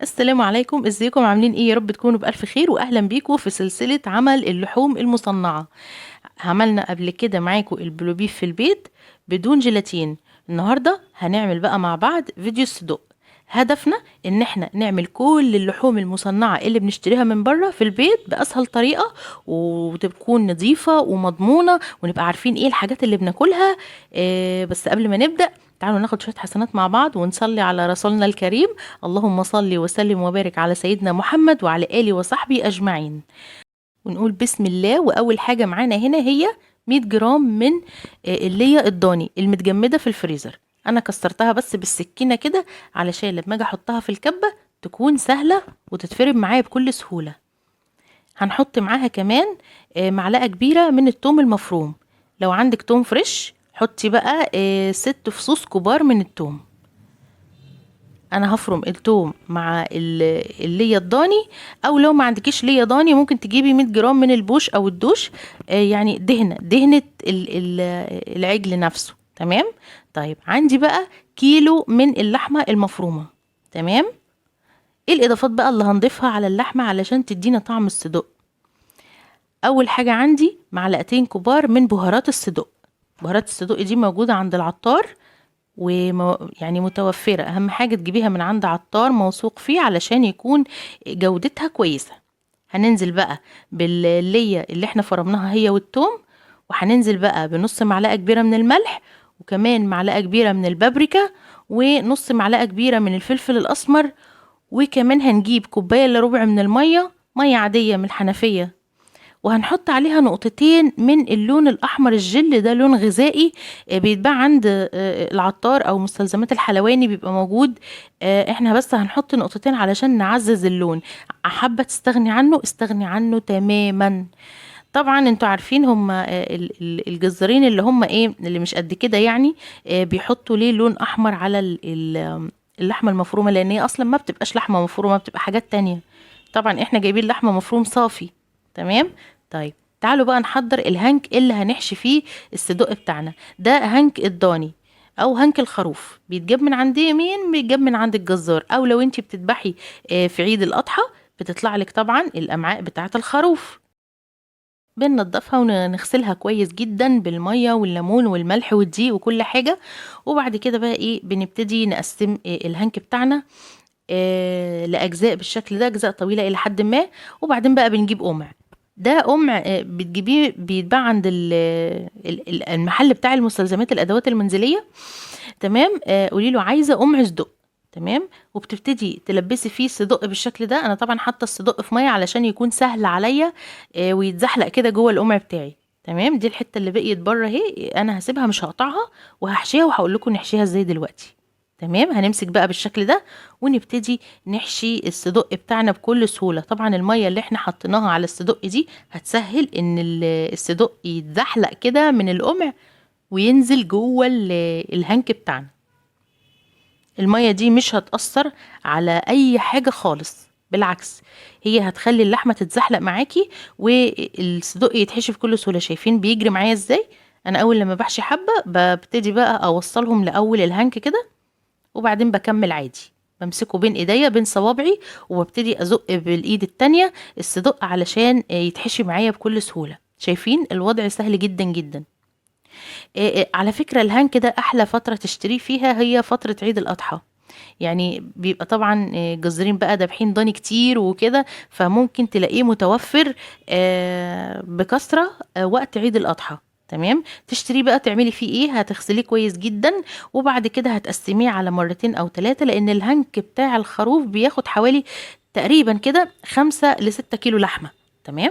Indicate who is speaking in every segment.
Speaker 1: السلام عليكم، ازيكم؟ عاملين ايه؟ يا رب تكونوا بألف خير، واهلا بيكم في سلسلة عمل اللحوم المصنعة. عملنا قبل كده معاكم البلوبيف في البيت بدون جيلاتين. النهاردة هنعمل بقى مع بعض فيديو الصدق. هدفنا ان احنا نعمل كل اللحوم المصنعة اللي بنشتريها من بره في البيت بأسهل طريقة، وتكون نظيفة ومضمونة، ونبقى عارفين ايه الحاجات اللي بناكلها. بس قبل ما نبدأ تعالوا ناخد شوية حسنات مع بعض ونصلي على رسولنا الكريم. اللهم صل وسلم وبارك على سيدنا محمد وعلى آله وصحبه أجمعين. ونقول بسم الله. وأول حاجة معانا هنا هي 100 جرام من اللية الضاني المتجمدة في الفريزر. أنا كسرتها بس بالسكينة كده علشان لما أجي أحطها في الكبة تكون سهلة وتتفرم معايا بكل سهولة. هنحط معاها كمان معلقة كبيرة من التوم المفروم. لو عندك توم fresh حطي بقى 6 فصوص كبار من التوم. انا هفرم التوم مع اللية الضاني، او لو ما عندكيش لية ضاني ممكن تجيبي 100 جرام من البوش او الدوش، يعني دهنة العجل نفسه. تمام. طيب عندي بقى كيلو من اللحمة المفرومة. تمام. ايه الاضافات بقى اللي هنضيفها على اللحمة علشان تدينا طعم الصدق؟ اول حاجة عندي معلقتين كبار من بهارات الصدق. بهارات الصدق دي موجودة عند العطار يعني متوفرة. أهم حاجة تجيبيها من عند عطار موثوق فيه علشان يكون جودتها كويسة. هننزل بقى باللية اللي احنا فرمناها هي والثوم، وهننزل بقى بنص معلقة كبيرة من الملح، وكمان معلقة كبيرة من البابريكا، ونص معلقة كبيرة من الفلفل الأسمر، وكمان هنجيب كوباية إلا ربع من المية، مية عادية من الحنفية، وهنحط عليها نقطتين من اللون الأحمر الجل. ده لون غذائي، بيتباع عند العطار أو مستلزمات الحلواني بيبقى موجود. احنا بس هنحط نقطتين علشان نعزز اللون. حابة تستغني عنه استغني عنه تماما. طبعا انتوا عارفين هم، الجزارين اللي هم ايه اللي مش قد كده بيحطوا ليه لون احمر على اللحمة المفرومة، لان هي اصلا ما بتبقاش لحمة مفرومة، بتبقى حاجات تانية. طبعا احنا جايبين لحمة مفروم صافي. تمام. طيب تعالوا بقى نحضر الهنك اللي هنحشي فيه الصدق بتاعنا. ده هنك الضاني او هنك الخروف، بيتجاب من عند مين؟ بيتجاب من عند الجزار، او لو انتي بتذبحي، في عيد الاضحى بتطلع لك طبعا الامعاء بتاعه الخروف. بننضفها ونغسلها كويس جدا بالميه والليمون والملح والدقيق وكل حاجه. وبعد كده بقى ايه بنبتدي نقسم، الهنك بتاعنا، لاجزاء بالشكل ده، اجزاء طويله الى حد ما. وبعدين بقى بنجيب قمع. ده قمع، بتجيبيه بيتباع عند المحل بتاع المستلزمات الادوات المنزليه. تمام. قولي له عايزه قمع صدق. تمام. وبتبتدي تلبسي فيه الصدق بالشكل ده. انا طبعا حاطه الصدق في ميه علشان يكون سهل عليا، ويتزحلق كده جوه القمع بتاعي. تمام. دي الحته اللي بقيت بره اهي، انا هسيبها مش هقطعها، وهحشيها وهقول لكم نحشيها ازاي دلوقتي. تمام. هنمسك بقى بالشكل ده ونبتدي نحشي الصدق بتاعنا بكل سهولة. طبعا المية اللي احنا حطيناها على الصدق دي هتسهل ان الصدق يتزحلق كده من القمع وينزل جوه الهنك بتاعنا. المية دي مش هتأثر على اي حاجة خالص، بالعكس هي هتخلي اللحمة تتزحلق معاكي والصدق يتحشي بكل سهولة. شايفين بيجري معايا ازاي؟ انا اول لما بحشي حبة ببتدي بقى اوصلهم لاول الهنك كده، وبعدين بكمل عادي، بمسكه بين ايديا بين صوابعي وببتدي ازق بالايد التانية الصدق علشان يتحشي معايا بكل سهولة. شايفين الوضع سهل جدا جدا. على فكرة الهنك ده احلى فترة تشتريه فيها هي فترة عيد الاضحى، بيبقى طبعا، جزرين بقى دابحين ضاني كتير وكده، فممكن تلاقيه متوفر، بكثرة، وقت عيد الاضحى. تمام. تشتريه بقى تعملي فيه ايه؟ هتغسليه كويس جدا، وبعد كده هتقسميه على مرتين او 3، لان الهنك بتاع الخروف بياخد حوالي تقريبا كده 5 ل6 كيلو لحمة. تمام.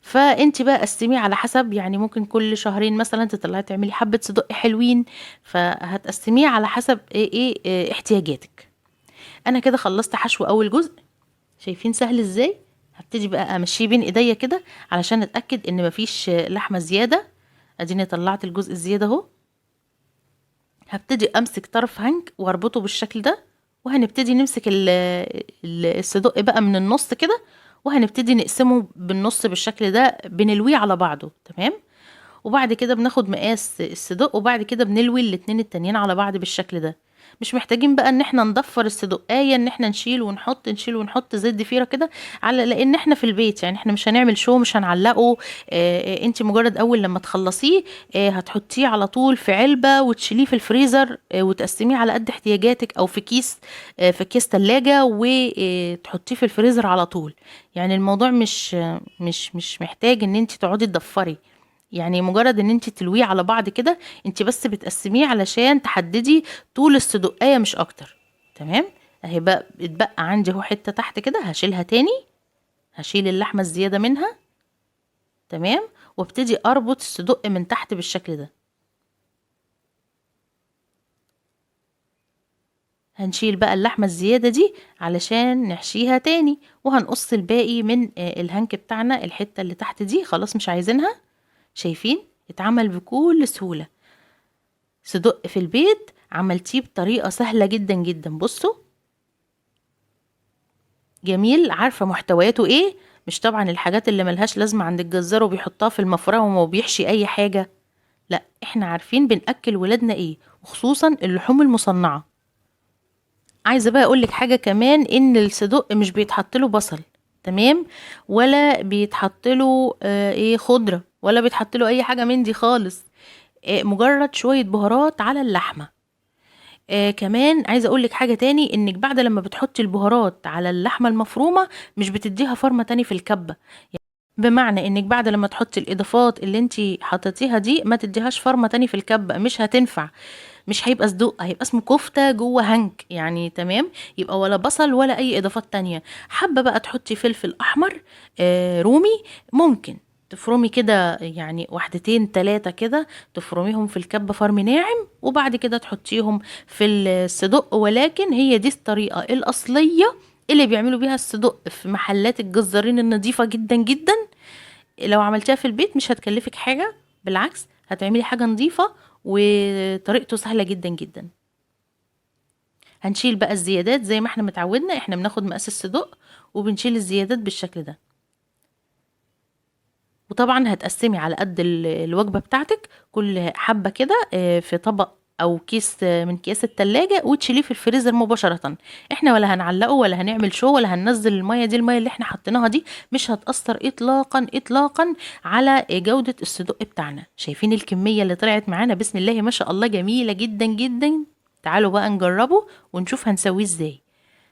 Speaker 1: فانت بقى قسميه على حسب، ممكن كل شهرين مثلا تطلعي تعملي حبة صدق حلوين، فهتقسميه على حسب ايه احتياجاتك. انا كده خلصت حشو اول جزء. شايفين سهل ازاي؟ هبتدي بقى امشيه بين ايديا كده علشان اتاكد ان مفيش لحمة زيادة. اديني طلعت الجزء الزيادة اهو. هبتدي امسك طرف هنك واربطه بالشكل ده، وهنبتدي نمسك الصدق بقى من النص كده، وهنبتدي نقسمه بالنص بالشكل ده، بنلويه على بعضه. تمام. وبعد كده بناخد مقاس الصدق، وبعد كده بنلوي الاتنين التانيين على بعض بالشكل ده. مش محتاجين بقى ان احنا نضفر الصدقايه، ان احنا نشيل ونحط نشيل ونحط زي الضفيره كده، على لان احنا في البيت، يعني احنا مش هنعمل شو، مش هنعلقه. انت مجرد اول لما تخلصيه هتحطيه على طول في علبة وتشيليه في الفريزر، وتقسميه على قد احتياجاتك، او في كيس، في كيس تلاجة وتحطيه في الفريزر على طول. يعني الموضوع مش محتاج ان انت تقعدي تضفري، يعني مجرد ان انت تلويه على بعض كده، انت بس بتقسميه علشان تحددي طول الصدقايه مش اكتر. تمام، اهي بقى اتبقى عندي اهو حتة تحت كده، هشيلها تاني، هشيل اللحمة الزيادة منها. تمام، وابتدي اربط الصدق من تحت بالشكل ده. هنشيل بقى اللحمة الزيادة دي علشان نحشيها تاني، وهنقص الباقي من الهنك بتاعنا، الحتة اللي تحت دي خلاص مش عايزينها. شايفين اتعمل بكل سهولة، صدق في البيت عملتيه بطريقة سهلة جدا جدا. بصوا جميل، عارفة محتوياته ايه، مش طبعا الحاجات اللي ملهاش لازمة عند الجزار وبيحطها في المفرمة وما بيحشي اي حاجة، لا احنا عارفين بنأكل ولادنا ايه، وخصوصا اللحوم المصنعة. عايزة بقى اقولك حاجة كمان، ان الصدق مش بيتحط له بصل، تمام، ولا بيتحط له ايه خضرة، ولا بيتحط له اي حاجة من دي خالص، مجرد شوية بهارات على اللحمة. كمان عايزة اقولك حاجة تاني، انك بعد لما بتحطي البهارات على اللحمة المفرومة مش بتديها فرمة تاني في الكبة، بمعنى انك بعد لما تحطي الاضافات اللي انتي حطيتيها دي ما تديهاش فرمة تاني في الكبة، مش هتنفع، مش هيبقى صدق، هيبقى اسمه كفتة جوه هنك يعني. تمام، يبقى ولا بصل ولا اي اضافات تانية. حابة بقى تحطي فلفل احمر، رومي، ممكن تفرمي كده يعني واحدتين تلاتة كده، تفرميهم في الكبة فرم ناعم، وبعد كده تحطيهم في الصدق. ولكن هي دي الطريقة الأصلية اللي بيعملوا بيها الصدق في محلات الجزارين النظيفة جدا جدا. لو عملتيها في البيت مش هتكلفك حاجة، بالعكس هتعملي حاجة نظيفة وطريقته سهلة جدا جدا. هنشيل بقى الزيادات زي ما احنا متعودنا، احنا بناخد مقاس الصدق وبنشيل الزيادات بالشكل ده. وطبعا هتقسمي على قد الوجبة بتاعتك، كل حبة كده، في طبق او كيس، من كيس التلاجة، وتشيليه في الفريزر مباشرة. احنا ولا هنعلقه ولا هنعمل شو ولا هننزل المية دي، المية اللي احنا حطيناها دي مش هتأثر اطلاقا اطلاقا على جودة الصدق بتاعنا. شايفين الكمية اللي طلعت معانا؟ بسم الله ما شاء الله، جميلة جدا جدا. تعالوا بقى نجربه ونشوف هنسويه ازاي.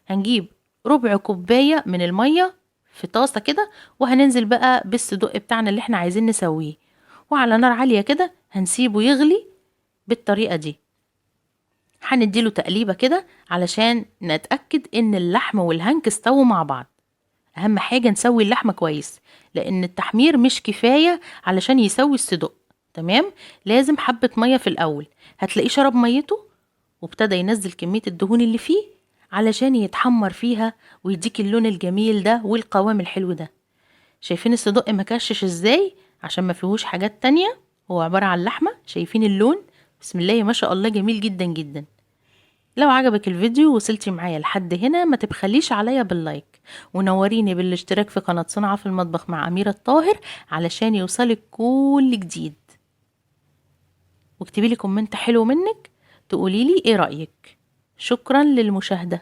Speaker 1: هنجيب ربع كوباية من المية في طاسة كده، وهننزل بقى بالصدق بتاعنا اللي احنا عايزين نسويه، وعلى نار عالية كده هنسيبه يغلي بالطريقة دي. هنديله تقليبة كده علشان نتأكد ان اللحم والهنك استووا مع بعض. اهم حاجة نسوي اللحمة كويس، لان التحمير مش كفاية علشان يسوي الصدق. تمام، لازم حبة مية في الاول. هتلاقيه شرب ميته وابتدى ينزل كمية الدهون اللي فيه علشان يتحمر فيها ويديك اللون الجميل ده والقوام الحلو ده. شايفين الصدق مكشش ازاي؟ عشان ما فيهوش حاجات تانية، هو عبارة عن لحمة. شايفين اللون؟ بسم الله ما شاء الله، جميل جدا جدا. لو عجبك الفيديو وصلتي معايا لحد هنا ما تبخليش عليا باللايك، ونوريني بالاشتراك في قناة صنعة في المطبخ مع أميرة الطاهر علشان يوصلك كل جديد. واكتبي لي comment حلو منك تقولي لي ايه رأيك. شكرا للمشاهدة.